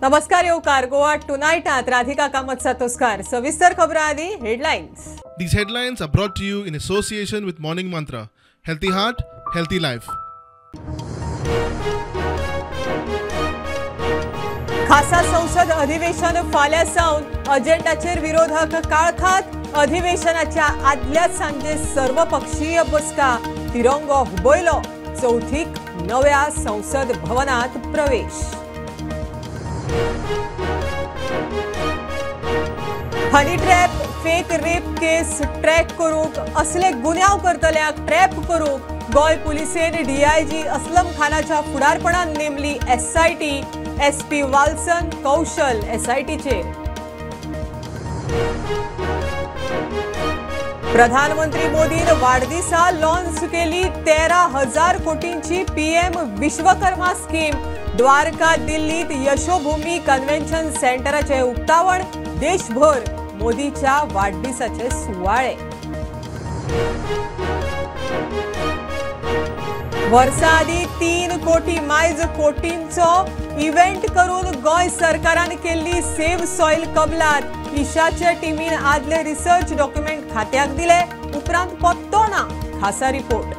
नमस्कार येवकार गोवा टुनायटात राधिका कामत सातोस्कार. सविस्तर खबरां आदी headlines. These headlines are brought to you in association with Morning Mantra. Healthy heart, healthy life. खासा संसद अधिवेशन फाल्यां सावन अजेंडाचेर विरोधक काळखात. अधिवेशनाच्या आदल्या सांजे सर्वपक्षीय बसका. तिरंगो हुबयलो. चौथीक नव्या संसद भवनात प्रवेश. Honey trap fake rape case track करूंक असले गुन्यांव करतल्यांक ट्रॅप करूंक गोंय पुलिसेन डीआयजी असलम खानाच्या फुडारपणान नेमली एसआयटी. एसपी वाल्सन कौशल एसआयटीचेर. प्रधानमंत्री मोदीन वाडदिसा लॉन्च केली 13,000 कोटींची पीएम विश्वकर्मा स्कीम. द्वारका दिल्लीत यशोभूमी कन्व्हेन्शन सेंटराचे उक्तावण. देशभर मोदीच्या वाडदिसाचे सुवाळे. वर्सा आदी 3 कोटी मायज कोटींचो इव्हेंट करून गोंय सरकारान केल्ली सेव्ह सॉयल कबलात. ईशाच्या टिमीन आदले रिसर्च डॉक्युमेंट खात्याक दिले. उपरांत पत्तो ना. खासा रिपोर्ट.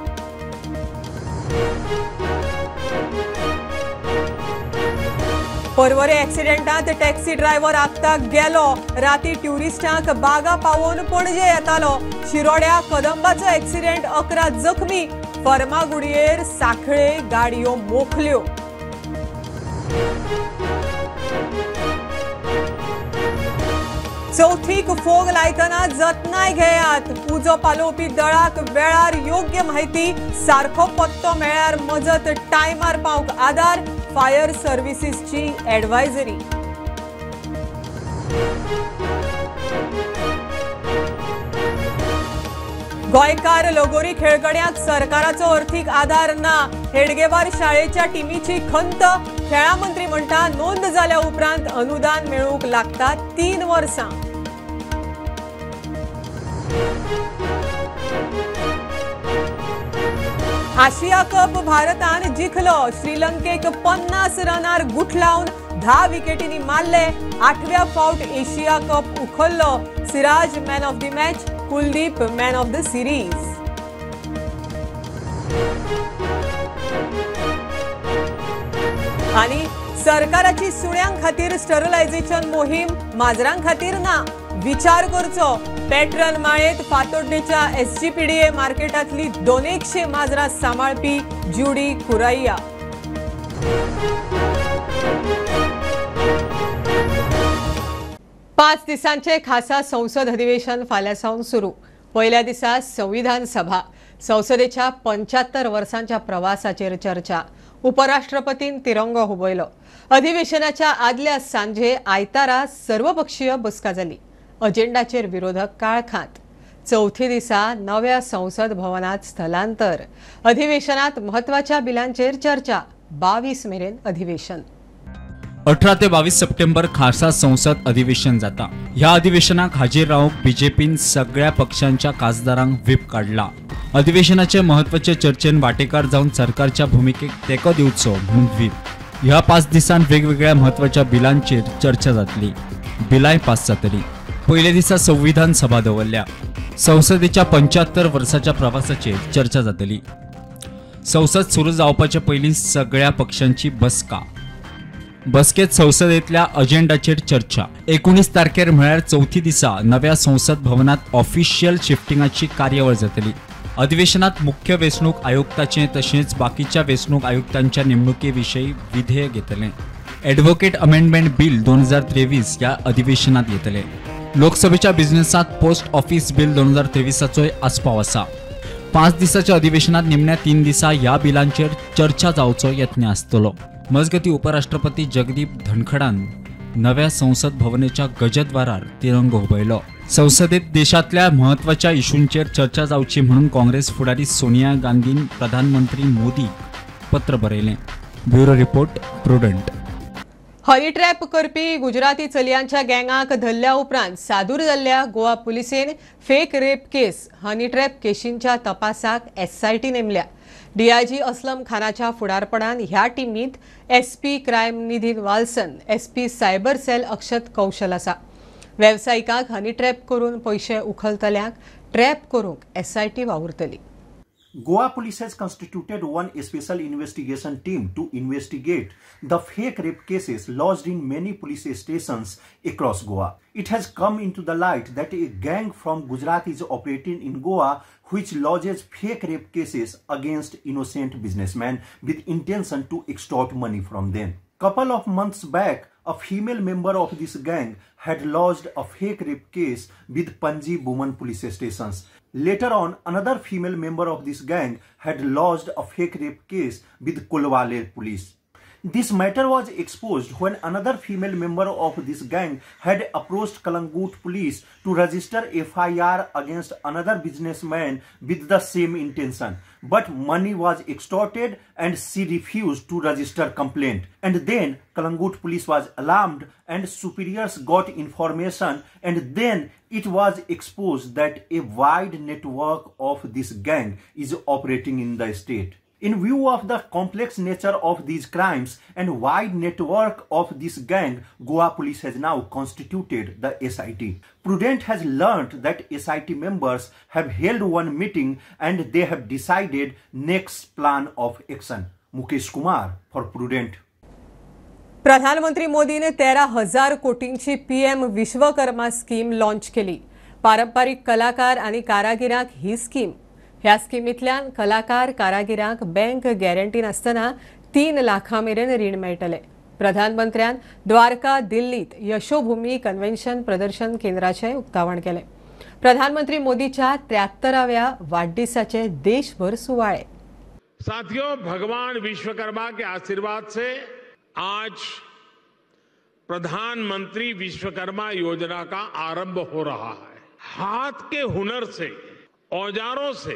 पर्वरे एक्सिडेंटात टॅक्सी ड्रायव्हर आगताक गेलो. राती ट्युरिस्टांक बागा पावोवन पणजे येतालो. शिरोड्या कदंबाचो एक्सिडेंट. 11 जखमी. फर्मागुडयेर साखळे गाडयो मोखल्यो. चौथीक फोग लायतना जतनाय घेयात. उजो पालोवपी दळाक वेळार योग्य माहिती, सारको पत्तो मेळ्यार मजत टायमार पावंक आदार. फायर सर्व्हिसीसची ॲडवायझरी. गोंयकार लगोरी खेळगड्यांक सरकाराचो अर्थीक आदार ना. हेडगेवार शाळेच्या टिमीची खंत. खेळां मंत्री म्हणटा नोंद जाल्या उपरांत अनुदान मेळूंक लागता 3 वर्सां. आशिया कप भारतान जिखलो. श्रीलंकेक 50 रनार गुठलावन 10 विकेटींनी मारले. 8व्या फावट एशिया कप उखल्लो. Siraj man of the match, Kuldeep man of the series. आणि सरकाराची सुण्यां खातीर स्टरलायझेशन मोहीम, माजरां खातीर ना. विचार करचो. पेट्रल माळेत फातोड्डेच्या एसजीपीडीए मार्केटातली 200 माजरां सांबाळपी ज्युडी कुरैया. पाच दिसांचे खासा संसद अधिवेशन फाल्यां सावन सुरू. पयल्या दिसा संविधान सभा. संसदेच्या 75 वर्सांच्या प्रवासाचेर चर्चा. उपराष्ट्रपतीन तिरंगो हुबयलो. अधिवेशनाच्या आदल्या सांजे आयतारा सर्वपक्षीय बसका जाली. अजेंडाचेर विरोधक काळखात. चौथी दिसा नव्या संसद भवनात स्थलांतर. अधिवेशनात म्हत्वाच्या बिलांचेर चर्चा. 22 मेरेन अधिवेशन. 18 ते 22 सप्टेंबर खासा संसद अधिवेशन जाता. ह्या अधिवेशनाक हाजीर रावंक बीजेपीन सगळ्या पक्षांच्या खासदारांक व्हीप काडला. अधिवेशनाचे महत्वाचे चर्चेन वाटेकार जावन सरकारच्या भुमिकेक तेंको दिवचो म्हणून व्हीप. ह्या 5 दिसांत वेगवेगळ्या म्हत्वाच्या बिलांचेर चर्चा जातली. बिलांय पास जातली. पयल्या दिसा संविधान सभा दवरल्या. संसदेच्या 75 वर्साच्या प्रवासाचेर चर्चा जातली. संसद सुरू जावपाचे पयलीं सगळ्या पक्षांची बसका. बसकेत संसदेतल्या अजेंडाचेर चर्चा. 19 तारखेर म्हळ्यार चौथी दिसा नव्या संसद भवनात ऑफिशियल शिफ्टिंगाची कार्यावळ जातली. अधिवेशनात मुख्य वेंचणूक आयुक्ताचे तशेंच बाकीच्या वेंचणूक आयुक्तांच्या नेमणुके विशीं विधेयक येतलें. ॲडव्होकेट अमेंडमेंट बिल 2023 ह्या अधिवेशनात येतलें. लोकसभेच्या बिझनेसांत पोस्ट ऑफिस बिल 2023चोय आस्पाव आसा. 5 दिसाच्या अधिवेशनात निमण्या 3 दिसा ह्या बिलांचेर चर्चा जावचो यत्न आसतलो. मजगती उपराष्ट्रपती जगदीप धनखडान नव्या संसद भवनेच्या गजद्वारार तिरंगो हुबयलो. संसदेत देशांतल्या म्हत्वाच्या इशूंचेर चर्चा जावची म्हणून काँग्रेस फुडारी सोनिया गांधीन प्रधानमंत्री मोदीक पत्र बरयलें. Bureau report, Prudent. Honey trap करपी गुजराती चलयांच्या गँगाक धरल्या उपरांत सादूर जाल्ल्या गोवा पुलिसेन fake rape case, honey trap केशींच्या तपासाक एसआयटी नेमल्या. डीआयजी असलम खानाच्या फुडारपणान ह्या टिमींत SP crime Nidhin Valsan, SP cyber cell Akshat Kaushal आसा. वेवसायिकांक हनी ट्रॅप करून पयशे उखलतल्यांक ट्रॅप करूंक SIT वावुरतली. Goa Police has constituted one special investigation team to investigate the fake rape cases lodged in many police stations across Goa. It has come into the light that a gang from Gujarat is operating in Goa which lodges fake rape cases against innocent businessmen with intention to extort money from them. Couple of months back, a female member of this gang had lodged a fake rape case with Panji Women Police Stations. Later on, another female member of this gang had lodged a fake rape case with Colvale Police. This matter was exposed when another female member of this gang had approached Calangute Police to register FIR against another businessman with the same intention. But money was extorted and she refused to register complaint. And then Calangute Police was alarmed and superiors got information, and then it was exposed that a wide network of this gang is operating in the state. In view of the complex nature of these crimes and wide network of this gang, Goa Police has now constituted the SIT. Prudent has learnt that SIT members have held one meeting and they have decided next plan of action. Mukesh Kumar for Prudent. प्रधानमंत्री मोदीने 13,000 कोटींची PM Vishwakarma scheme launch केली. पारंपरिक कलाकार आणि कारागिरांक ही scheme. ह्या स्किमींतल्यान कलाकार कारागिरांक बँक गॅरंटी नासतना 3 लाखां मेरेन रीण मेळटलें. प्रधानमंत्र्यान द्वारका दिल्लीत यशोभूमी कन्व्हेन्शन प्रदर्शन केंद्राचें उक्तावण केलें. प्रधानमंत्री मोदीच्या 73व्या वाडदिसाचे देशभर सुवाळे. साथियों, भगवान विश्वकर्मा के आशीर्वाद से आज प्रधानमंत्री विश्वकर्मा योजना का आरंभ हो रहा है. हाथ के हुनर से, औजारों से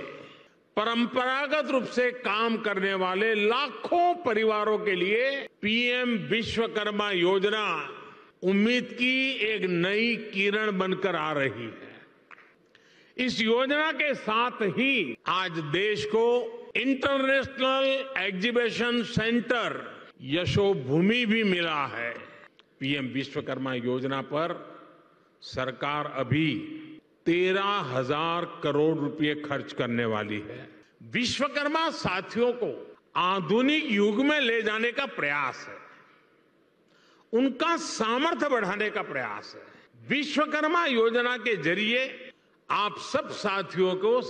परंपरागत रूप से काम करने वाले लाखों परिवारों के लिए पीएम विश्वकर्मा योजना उम्मीद की एक नई किरण बनकर आ रही है. इस योजना के साथ ही आज देश को इंटरनेशनल एग्जीबिशन सेंटर यशोभूमि भी मिला है. पीएम विश्वकर्मा योजना पर सरकार अभी 13,000 करोड़ रुपए खर्च करने वाली है. विश्वकर्मा साथियों को आधुनिक युग में ले जाने का प्रयास है, उनका सामर्थ्य बढ़ाने का प्रयास है. विश्वकर्मा योजना के जरिए आप सब साथियों को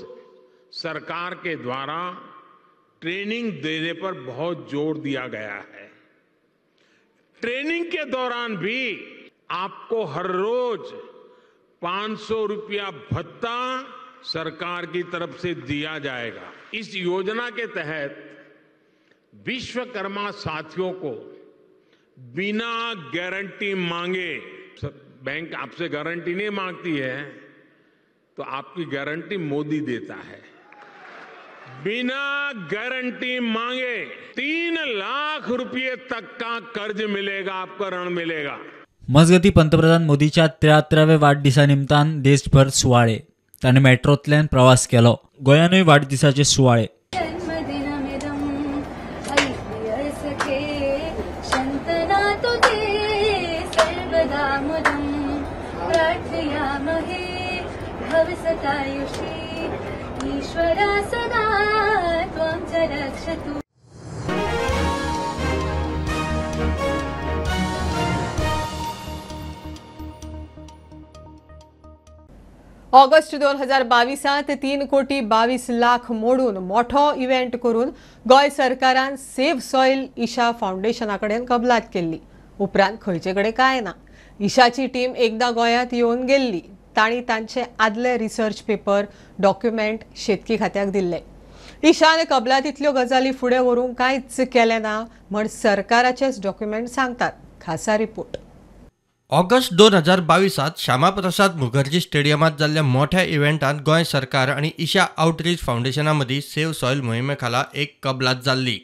सरकार के द्वारा ट्रेनिंग देने पर बहुत जोर दिया गया है. ट्रेनिंग के दौरान भी आपको हर रोज 500 रुपया भत्ता सरकार की तरफ से दिया जाएगा. इस योजना के तहत विश्वकर्मा साथियों को बिना गारंटी मांगे, बैंक आपसे गारंटी नहीं मांगती है तो आपकी गारंटी मोदी देता है, बिना गारंटी मांगे 3 लाख रुपये तक का कर्ज मिलेगा, आपका ऋण मिलेगा. मजगती पंतप्रधान मोदीच्या 73व्या वाडदिसा निमतान देशभर सुवाळे. ताणें मेट्रोंतल्यान प्रवास केलो. गोंयानूय वाडदिसाचे सुवाळे. ऑगस्ट 2022 3 कोटी 22 लाख मोडून मोठो इव्हेंट करून गोंय सरकारान सेव्ह सॉयल ईशा फाउंडेशना कडेन कबलात केल्ली. उपरांत खंयचे कडेन कांय ना. ईशाची टीम एकदां गोंयांत येवन गेल्ली. तांणी तांचे आदले रिसर्च पेपर डॉक्युमेंट शेतकी खात्याक दिल्ले. ईशान कबलातींतल्यो गजाली फुडें व्हरूंक कांयच केलें ना म्हण सरकाराचेच डॉक्युमेंट सांगतात. खासा रिपोर्ट. ऑगस्ट 2022 श्यामाप्रसाद मुखर्जी स्टेडियमात जाल्ल्या मोठ्या इव्हेंटात गोंय सरकार आनी ईशा आउटरीच फाउंडेशना मदीं सेव्ह सॉयल मोहिमे खाला एक कबलात जाल्ली.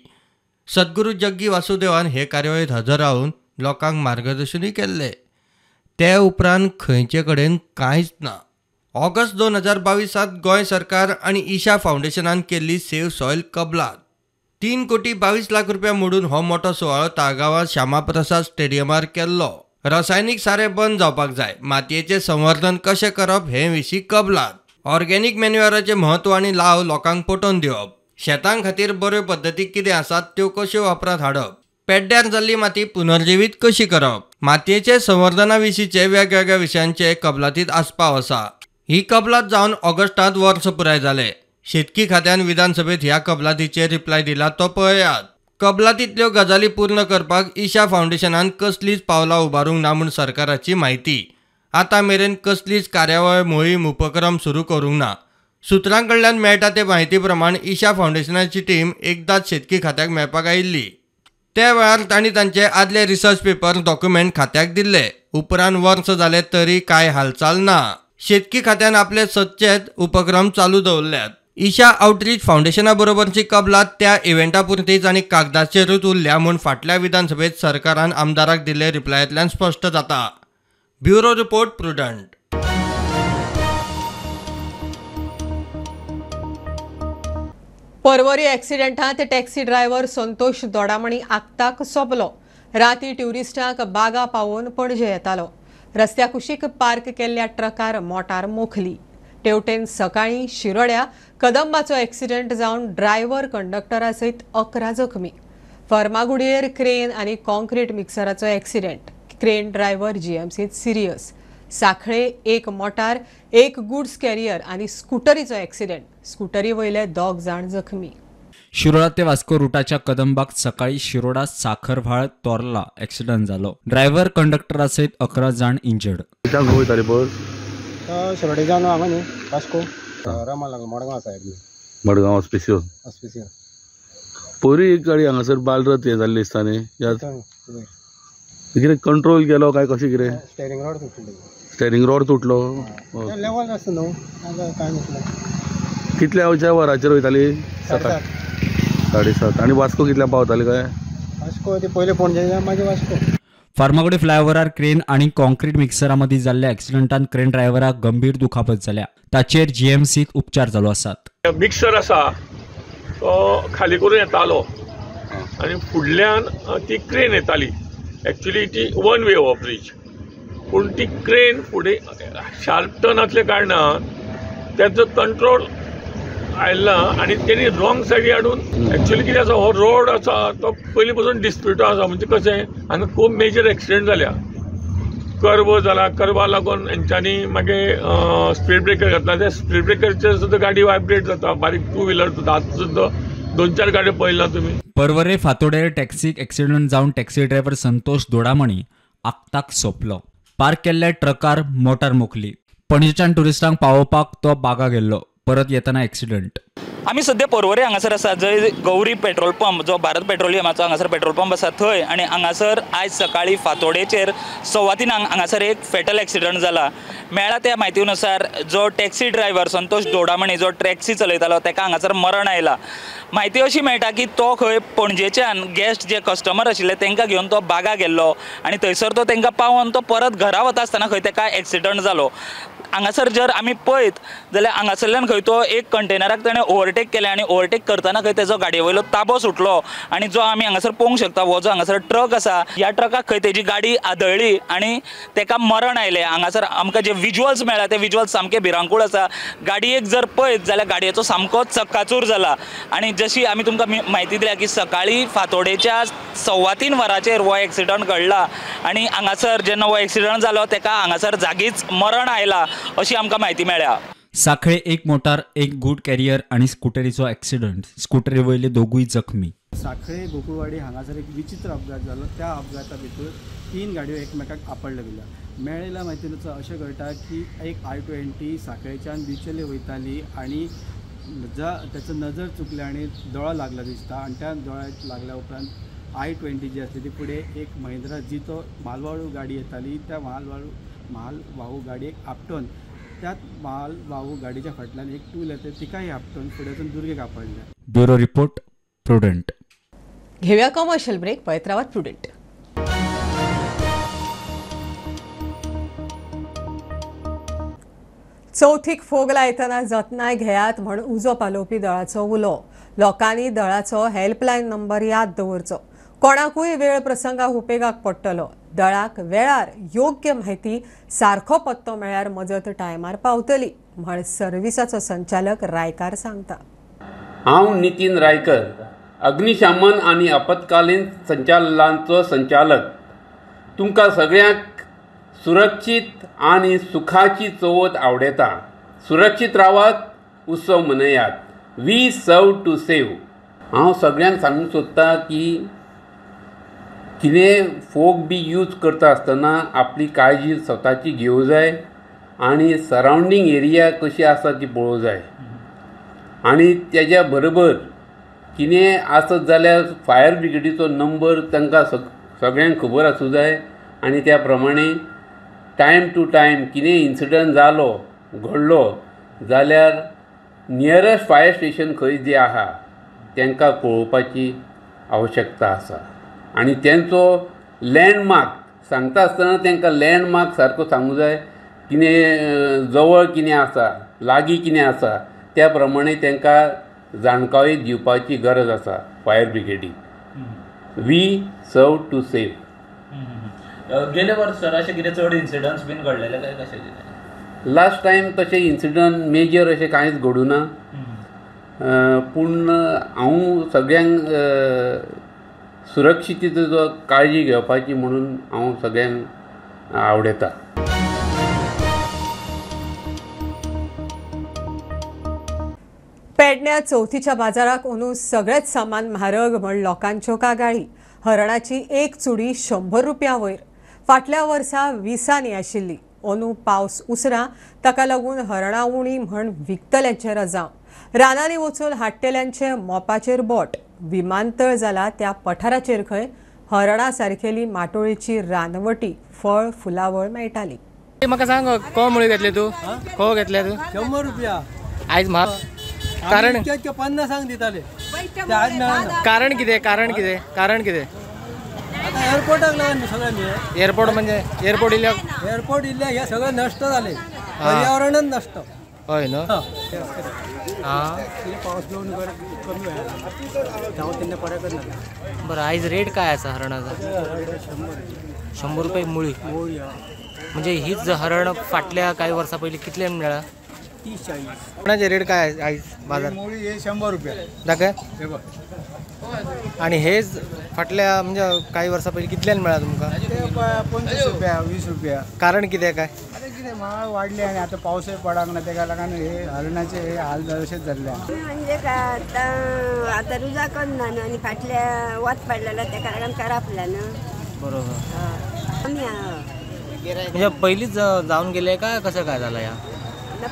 सद्गुरू जग्गी वासुदेवान हे कार्यावळींत हजर रावन लोकांक मार्गदर्शनूय केल्लें. ते उपरांत खंयचे कडेन कांयच ना. ऑगस्ट 2022 गोंय सरकार आनी ईशा फाउंडेशनान केल्ली सेव्ह सॉयल कबलात. 3 कोटी 22 लाख रुपया मोडून हो मोठो सुवाळो ताळगांवां श्यामाप्रसाद स्टेडियमार केल्लो. रासायनीक सारें बंद जावपाक जाय, मातयेचें संवर्धन कशें करप हे विशीं कबलात, ऑर्गेनीक मॅन्युअराचें म्हत्व आनी लाव लोकांक पटोवन दिवप, शेतां खातीर बऱ्यो पद्दती कितें आसात त्यो कश्यो वापरांत हाडप, पेड्ड्यार जाल्ली माती पुनर्जिवीत कशी करप, मातयेचे संवर्धना विशींचे वेगवेगळ्या विशयांचे कबलातीत आस्पाव आसा. ही कबलात जावन ऑगस्टांत वर्स पुराय जालें. शेतकी खात्यान विधानसभेत ह्या कबलातीचेर रिप्लाय दिला तो पळयात. कबलातींतल्यो गजाली पूर्ण करपाक ईशा फावंडेशनान कसलीच पावलां उबारूंक ना म्हूण सरकाराची म्हायती. आतां मेरेन कसलीच कार्यावळ मोहीम उपक्रम सुरू करूंक ना. सुत्रां कडल्यान मेळटा ते म्हायती प्रमाण ईशा फावंडेशनाची टीम एकदाच शेतकी खात्याक मेळपाक आयिल्ली. त्या वेळार तांणी तांचे आदले रिसर्च पेपर डॉक्युमेंट खात्याक दिल्ले. उपरांत वर्स जाले तरी कांय हालचाल ना. शेतकी खात्यान आपले सदचेच उपक्रम चालू दवरल्यात. ईशा आउटरीच फावंडेशना बरोबरची कबलात त्या इव्हेंटा पुरतीच आनी कागदाचेरूच उरल्या म्हूण फाटल्या विधानसभेत सरकारान आमदाराक दिल्ले रिप्लायांतल्यान स्पश्ट जाता. Bureau report, Prudent. Porvorim ॲक्सिडेंटांत taxi driver Santosh Dodamani आक्ताक सोंपलो. राती ट्युरिस्टांक बागा पावोवन पणजे येतालो. रस्त्या कुशीक पार्क केल्ल्या ट्रकार मोटार मोखली. तेवटेन सकाळीं शिरोड्या कदंबाचो ॲक्सिडेंट जावन ड्रायव्हर कंडक्टरा सयत 11 जखमी. फर्मागुडयेर क्रेन आनी कॉन्क्रीट मिक्सराचो ॲक्सिडेंट. क्रेन ड्रायव्हर जीएमसींत सिरियस. सांखळे एक मोटार, एक गुड्स कॅरियर आनी स्कुटरीचो ॲक्सिडेंट. स्कुटरी वयले 2 जाण जखमी. शिरोडा ते वास्को रुटाच्या कदंबाक सकाळी शिरोडा साखरव्हाळ तोरला ॲक्सिडेंट जालो. ड्रायव्हर कंडक्टरा सयत 11 जाण इंजर्ड. शिरोडेच्यान हांगा न्ही वास्को रमा लागलो मडगांव सायड. मडगांव ऑस्पिसियो. ऑस्पिसियो पयरूय एक गाडी हांगासर बालरथ हें जाल्ली दिसता न्ही, कितें कंट्रोल केलो काय कशें कितें? स्टेरिंग रॉड तुटलो. स्टेरिंग रॉड तुटलो. लेवल आसता न्हू, काय नासलें. कितल्या वराचेर वयताली? सकाळी 7:30. आनी वास्को कितल्या पावताली काय? वास्को ते पयले पणजे मागीर वास्को. फार्मागुडी फ्लायओव्हरार क्रेन आनी कॉन्क्रीट मिक्सरा मदीं जाल्ल्या ॲक्सिडेंटान क्रेन ड्रायव्हराक गंभीर दुखापत जाल्या. ताचेर जीएमसीत उपचार चालू आसात. मिक्सर आसा तो खाली करून येतालो आनी फुडल्यान ती क्रेन येताली. एक्चुअली ती वन वे हो ब्रिज, पूण ती क्रेन फुडें शार्प टर्न आसल्या कारणान तेचो कंट्रोल आयला आनी तेणी रॉंग सायडी हाडून एक्चुअली कितें आसा, हो रोड आसा तो पयलीं पासून डिस्प्युटो आसा. म्हणजे कशें हांगा खूब मेजर एक्सिडंट जाल्या, कर्व जाला, कर्वा लागून हेंच्यांनी मागीर स्पीड ब्रेकर घातला. त्या स्पीड ब्रेकरचेर सुद्दां गाडी वायब्रेट जाता, बारीक टू व्हिलर सुद्दां. आतां सुद्दां 2-4 गाडयो पळयला तुमी. पर्वरे फातोडेर टॅक्सीक ॲक्सिडेंट जावन टॅक्सी ड्रायव्हर संतोष दोडामणी आक्ताक सोंपलो. पार्क केल्ल्या ट्रकार मोटार मोखली. पणजेच्यान ट्युरिस्टांक पावोवपाक तो बागा गेल्लो. परत येताना ॲक्सिडेंट. आमी सद्या पर्वरे हांगासर आसा, जंय गौरी पेट्रोल पंप जो भारत पेट्रोलियमाचो हांगासर पेट्रोल पंप आसा थंय. आनी हांगासर आयज सकाळीं फांतोडेचेर 3:15 हांगासर एक फेटल एक्सिडंट जाला. मेळ्ळा त्या म्हायती अनुसार जो टॅक्सी ड्रायव्हर संतोष दोडामणी जो टॅक्सी चलयतालो ताका हांगासर मरण आयला. म्हायती अशी मेळटा की तो खंय पणजेच्यान गेस्ट जे कस्टमर आशिल्ले तांकां घेवन तो बागा गेल्लो आनी थंयसर तो तांकां पावोवन तो परत घरा वता आसतना खंय ताका एक्सिडंट जालो. हांगासर जर आमी पळयत जाल्यार हांगासरल्यान खंय तो एक कंटेनराक ताणें ओवरटेक केलें आनी ओवरटेक करतना खंय तेजो गाडये वयलो ताबो सुटलो आनी जो आमी हांगासर पळोवंक शकता हो जो हांगासर ट्रक आसा ह्या ट्रकाक खंय तेजी गाडी आदळ्ळी आनी ताका मरण आयलें. हांगासर आमकां जे विज्युअल्स मेळ्ळा ते विज्युअल्स सामके भिरांकूळ आसा. गाडयेक जर पळयत जाल्यार गाडयेचो सामको चक्काचूर जाला आनी जशी आमी तुमकां म्हायती दिल्या की सकाळीं फांतोडेच्या 3:15 वरांचेर हो एक्सिडंट घडला आनी हांगासर जेन्ना हो एक्सिडंट जालो ताका हांगासर जागीच मरण आयला अशी आमकां म्हायती मेळ्ळ्या. सांखळे एक मोटार, एक गुड कॅरियर आनी स्कुटरीचो ॲक्सिडंट. स्कुटरी वयले दोगूय जखमी. सांखळे गोकुळवाडी हांगासर एक विचित्र अपघात जालो. त्या अपघाता भितर 3 गाडयो एकमेकाक आपडल्या गेल्या. मेळिल्ल्या म्हायतीनुसार अशें कळटा की एक i20 सांखळेच्यान बिचोले वयताली आनी ताचो नजर चुकली आनी दोळो लागला दिसता आनी त्या दोळ्याक लागल्या उपरांत i20 जी आसली ती फुडें एक महिंद्रा जितो मालवाळू गाडी येताली त्या मालवाहू गाडयेक आपटून त्याच मालवाहू गाडीच्या फाटल्यान एक टू व्हिलर तिकाय आपटून फुडें वचून दुर्गेक आपडलें. Bureau report, Prudent. घेऊया कमर्शियल ब्रेक, पळयत रावात प्रुडंट. चवथीक फोग लायतना जतनाय घेयात म्हण उजो पालोवपी दळाचो उलो. लोकांनी दळाचो हेल्पलायन नंबर याद दवरचो. कोणाकूय वेळ प्रसंगाक उपेगाक पडटलो. दळाक वेळार योग्य म्हायती सारको पत्तो मेळ्यार मजत टायमार पावतली म्हण सर्विसाचो संचालक रायकार सांगता. हांव नितीन रायकर, अग्निशमन आनी आपत्कालीन संचालनाचो संचालक. तुमकां सगळ्यांक सुरक्षीत आनी सुखाची चवथ आवडटा. सुरक्षीत रावात, उत्सव मनयात. We serve to save. हांव सगळ्यांक सांगूंक सोदता की कितें फोग बी यूज करता आसतना आपली काळजी स्वताची घेवंक जाय आनी सरावंडींग एरिया कशी आसा ती पळोवंक जाय आनी तेज्या बरोबर कितें आसत जाल्यार फायर ब्रिगेडीचो नंबर तांकां सगळ्यांक खबर आसूं जाय आनी त्या प्रमाणे टायम टू टायम कितें इन्सिडंट जालो घडलो जाल्यार नियरस्ट फायर स्टेशन खंय जें आहा तांकां कळोवपाची आवश्यकता आसा आनी तेंचो लँडमार्क सांगता आसतना तांकां लँडमार्क सारको सांगूं जाय, कितें जवळ कितें आसा, लागीं कितें आसा त्या प्रमाणे तांकां जाणकाय दिवपाची गरज आसा fire ब्रिगेडीक. We serve to save. गेले वर्स सर अशें कितें चड इन्सिडंट्स बीन घडलेले काय कशें कितें? लास्ट टायम तशें इन्सिडंट मेजर अशें कांयच घडूना, पूण हांव सगळ्यांक सुरक्षितेचो काळजी घेवपाची म्हणून हांव सगळ्यांक आवडटा. पेडण्या चवथीच्या बाजाराक अंदू सगळेच सामान म्हारग म्हण लोकांच्यो कागाळी. हरणाची एक चुडी 100 रुपया वयर. फाटल्या वर्सा 20 आशिल्ली. अंदू पावस उसरा, ताका लागून हरणां उणी म्हण विकतल्यांचे रजांव. रानांनी वचून हाडटेल्यांचे मोपाचेर बोट. विमानतळ जाला त्या पठाराचेर खंय हरणा सारकेली माटोळीची रानवटी फळ फुलावळ मेळटाली. म्हाका सांग, को मुळी घेतले तूं? को घेतले तूं? 100 रुपया. आयज म्हारग कारण 50 दिताले. कारण कितें? कारण कितें? कारण कितें? आता एअरपोर्टाक लागून सगळें. एअरपोर्ट म्हणजे एअरपोर्ट इल्ल्या, एअरपोर्ट इल्ल्या हे सगळें नश्ट जालें, पर्यावरणच नश्ट. हय न्हू. पावस येवन कमी जावं तेन्ना पडकच ना. बरं, आयज रेट काय आसा हरणाचा? 100 रुपये मुळी. म्हणजे हीच हरण फाटल्या काही वर्सां पयलीं कितले मेळ्ळा? 30-40. हरणाचे रेट काय आयज बाजार? मुळी हे 100 रुपया. दाखय. आणि हेच फाटल्या म्हणजे काही वर्सां पयलीं कितल्यान मेळ्ळा तुमकां? 25 रुपया, 20 रुपया. कारण कितें काय? आतां कितें म्हारग वाडले आनी आतां पावसय पडूंक ना, तेका लागून हे हरणाचे हे हाल अशेंच जाल्ले. म्हणजे काय आतां आतां रुजाकच ना न्हू, आनी फाटल्या वत पडलेलो तेका लागून करापला न्हू. बरोबर. म्हणजे पयलींच जावन गेले काय कसं काय झालं या?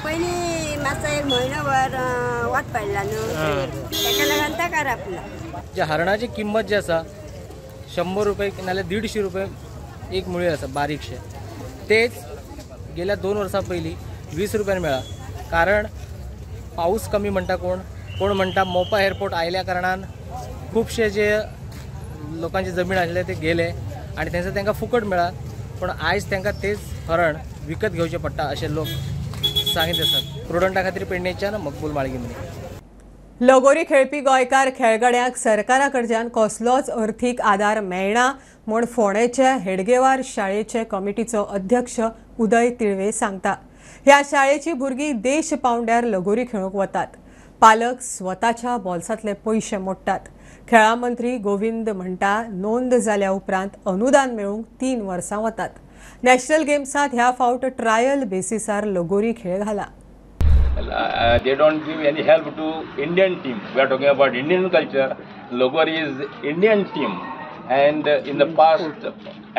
पयलीं मातसो एक म्हयनोभर वत पडला न्हू, तेका लागून तो करापला. जे हरणाची किंमत जी आसा 100 रुपये नाल्यार 150 रुपये एक मुळी आसा बारीकशे. तेच गेल्या 2 वर्सां पयलीं 20 रुपयान मेळ्ळा. कारण पावस कमी म्हणटा कोण, कोण म्हणटा मोपा एअरपोर्ट आयल्या कारणान खुबशे जे लोकांची जमीन आशिल्ले ते गेले आनी थंयसर तांकां फुकट मेळ्ळा. पूण आयज तांकां तेच हरण विकत घेवचें पडटा अशें लोक सांगीत आसात. प्रुडंटा खातीर पेडणेच्यान मकबूल माळगी. लगोरी खेळपी गोंयकार खेळगड्यांक सरकारा कडच्यान कसलोच अर्थीक आदार मेळना म्हूण फोंडेच्या हेडगेवार शाळेचे कमिटीचो अध्यक्ष उदय तिळवे सांगता. ह्या शाळेची भुरगीं देश पावंड्यार लगोरी खेळूंक वतात. पालक स्वताच्या बोल्सांतले पयशे मोडटात. खेळां मंत्री गोविंद म्हणटा नोंद जाल्या उपरांत अनुदान मेळूंक 3 वर्सां वतात. नॅशनल गेम्सांत ह्या फावट ट्रायल बेसिसार लगोरी खेळ घाला. They don't give any help to Indian team. We are talking about Indian culture. Logori is Indian team, and in the past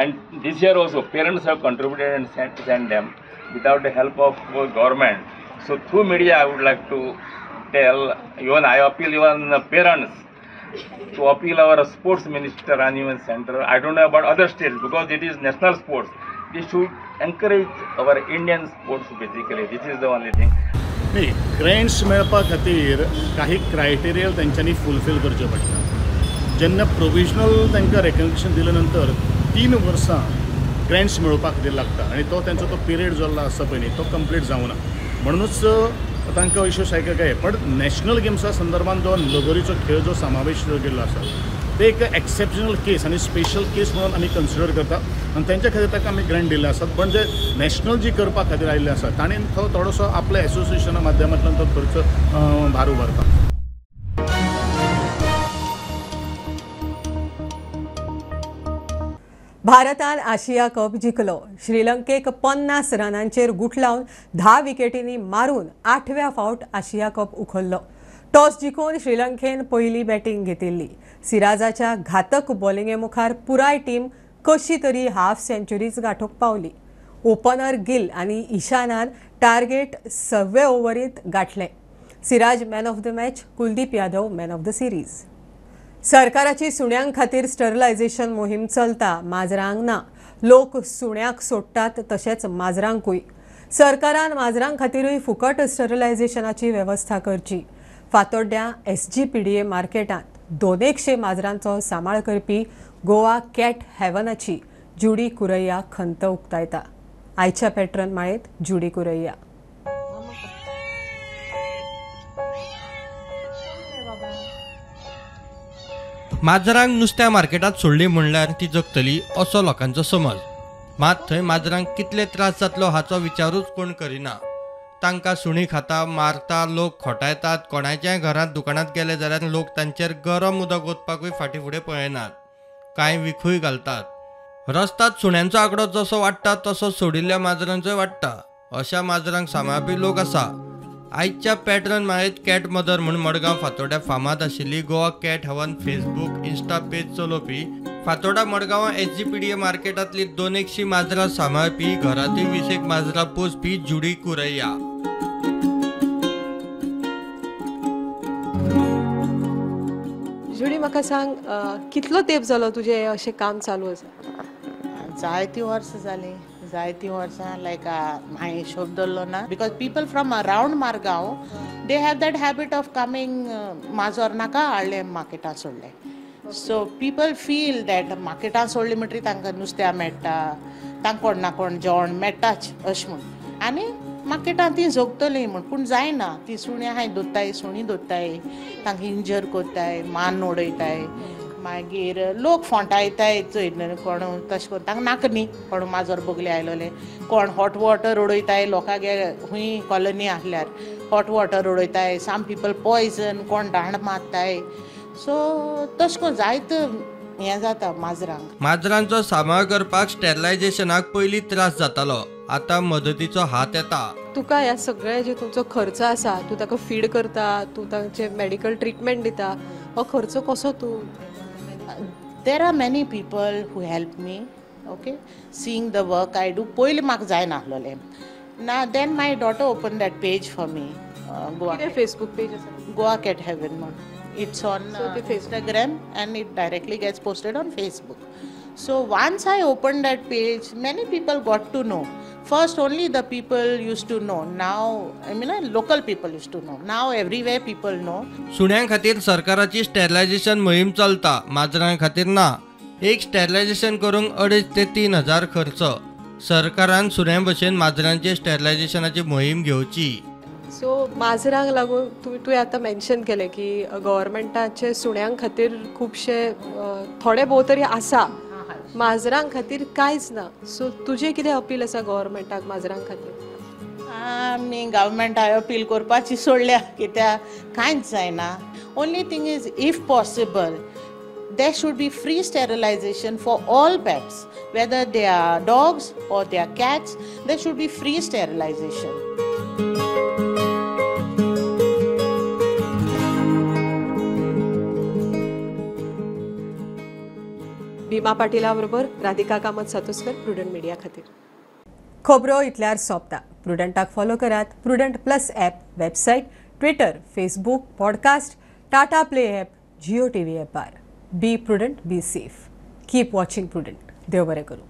and this year also parents have contributed and sent them without the help of government. So through media I would like to tell, even I appeal even parents to appeal our sports minister and even center. I don't know about other states because it is national sports. They should encourage our Indian sports basically. This is the only thing. न्ही, grants मेळपा खातीर काही criteria तेंच्यांनी fulfil करचें पडटा. जेन्ना provisional तांकां recognition दिले नंतर 3 वर्सां ग्रँट्स मेळोवपा खातीर लागता आनी तो तेंचो तो पिरियड जो आसा पळय न्ही तो कंप्लीट जावना. म्हणूनच तांकां अश्यो सारक्यो काय. पण नॅशनल गेम्सा संदर्भात जो लगोरीचो खेळ जो समावेश जो केल्लो आसा ते एक एक्सेप्शनल केस आनी स्पेशल केस म्हणून आमी कन्सिडर करता आनी तेंच्या खातीर ताका आमी ग्रँट दिल्ले आसात. पण जे नॅशनल जी करपा खातीर आयिल्ले आसा तांणी तो थोडोसो आपल्या एसोसिएशना माध्यमांतल्यान तो खर्च भार उबारता. भारतान आशिया कप जिखलो. श्रीलंकेक 50 रनांचेर गुठलावन 10 विकेटींनी मारून 8व्या फावट आशिया कप उखल्लो. टॉस जिखून श्रीलंकेन पयली बॅटींग घेतिल्ली. सिराजाच्या घातक बॉलिंगे मुखार पुराय टीम कशी तरी हाफ सेंचुरीच गांठोवंक पावली. ओपनर गिल आनी इशानान टार्गेट 6व्या ओव्हरींत गांठलें. Siraj man of the match, Kuldeep Yadav man of the series. सरकाराची सुण्यां खातीर स्टरलायझेशन मोहीम चलता, माजरांक ना. लोक सुण्याक सोडटात तशेंच माजरांकूय. सरकारान माजरां खातीरूय फुकट स्टरलायझेशनाची वेवस्था करची. फातोड्ड्यां SGPDA मार्केटांत 200 माजरांचो सांबाळ करपी गोवा कॅट हेवनाची जुडी कुरैया खंत उक्तायता. आयच्या पॅट्रन माळेंत जुडी कुरैया. माजरांक नुस्त्या मार्केटांत सोडली म्हणल्यार ती जगतली असो लोकांचो समज. मात थंय माजरांक कितले त्रास जातलो हाचो विचारूच कोण करिना. तांकां सुणी खाता, मारता, लोक खोटायतात. कोणाच्याय घरांत दुकानांत गेले जाल्यार लोक तांचेर गरम उदक ओतपाकूय फाटीं फुडें पळयनात. कांय विखूय घालतात. रस्ताद सुण्यांचो आंकडो जसो वाडटा तसो सोडिल्ल्या माजरांचोय वाडटा. अशा माजरांक सांबाळपी लोक आसा. आयच्या पॅटर्न माळेंत कॅट मदर म्हूण मडगांव फातोड्ड्या फामाद आशिल्ली Goa cat heaven Facebook insta page चलोवपी फातोडा मडगांवां SGPDA मार्केटांतली 200 माजरां सांबाळपी, घरांतूय 20 माजरां पोसपी जुडी कुरैया. जुडी, म्हाका सांग, कितलो तेंप जालो तुजें अशें काम चालू आसा? जायतीं वर्सां जालीं. जायतीं वर्सां लायक हांवें हिशोब दवरलो ना because people from around Margao they have that habit of coming. माजोर नाका हाडलें मार्केटान सोडलें. सो पीपल फील that मार्केटान सोडलें म्हणटरीर तांकां नुस्त्या मेळटा, तांकां कोण ना कोण जेवण मेळटाच अशें म्हूण, आनी मार्केटान तीं जगतलीं म्हूण. पूण जायना, तीं सुणी आहाय दोत्ताय, सुणी दोत्ताय, तांकां इंजर कोत्ताय, मान उडयताय, मागीर लोक फोंटायताय चोय कोण तशें करून तांकां नाका न्ही कोण माजर बगले आयलोले, कोण हॉट वॉटर उडयताय लोकांगे खूंय कॉलनी आहल्यार हॉट वॉटर उडयताय, सम पीपल पॉयजन, कोण दांड मारताय. सो तशें करून जायत हें जाता माजरांक. माजरांचो सांबाळ करपाक स्टॅरिलायझेशनाक पयलीं त्रास जातालो, आतां मदतीचो हात येता. तुका ह्या सगळ्या जे तुमचो खर्च आसा, तूं ताका फीड करता, तूं तांचे मेडिकल ट्रिटमेंट दिता, हो खर्च कसो तूं? There are many people who help me, okay, seeing the work I do. पयलीं म्हाका जायनासलोलें ना, then my daughter opened that page for me. Goa Facebook page आसा गोवा कॅट हेवन म्हूण. It's on Instagram and it directly gets posted on Facebook. So once I opened that page, many people got to know. First only the people used to know. Now, I mean, local people used to know. Now everywhere people know. सुण्यां खातीर सरकाराची स्टॅरिलायझेशन मोहीम चलता, माजरां खातीर ना. एक स्टॅरिलायझेशन करूंक 2,500 ते 3,000 खर्च. सरकारान सुण्यां भशेन माजरांचे स्टॅरिलायझेशनाची मोहीम घेवची. सो माजरांक लागून तुवें आतां मेन्शन केलें की गव्हर्मेंटाचे सुण्यां खातीर खुबशे थोडे भोव तरी आसा, माजरां खातीर कांयच ना. सो तुजें कितें अपील आसा गव्हर्मेंटाक माजरां खातीर? आमी गव्हर्मेंटाक अपील करपाची सोडल्या कित्याक कांयच जायना. Only thing is if possible there should be free sterilization for all pets, whether they are dogs or they are cats, there should be free sterilization. Bhima पाटीला बरोबर राधिका कामत सातोस्कर, प्रुडंट मीडिया खातीर. खबरो इतल्यार सोंपता. प्रुडंटाक फॉलो करात. Prudent plus app, website, Twitter, Facebook, podcast, Tata play app, Jio TV ॲपार. Be prudent, be safe. Keep watching Prudent. देव बरें करूं.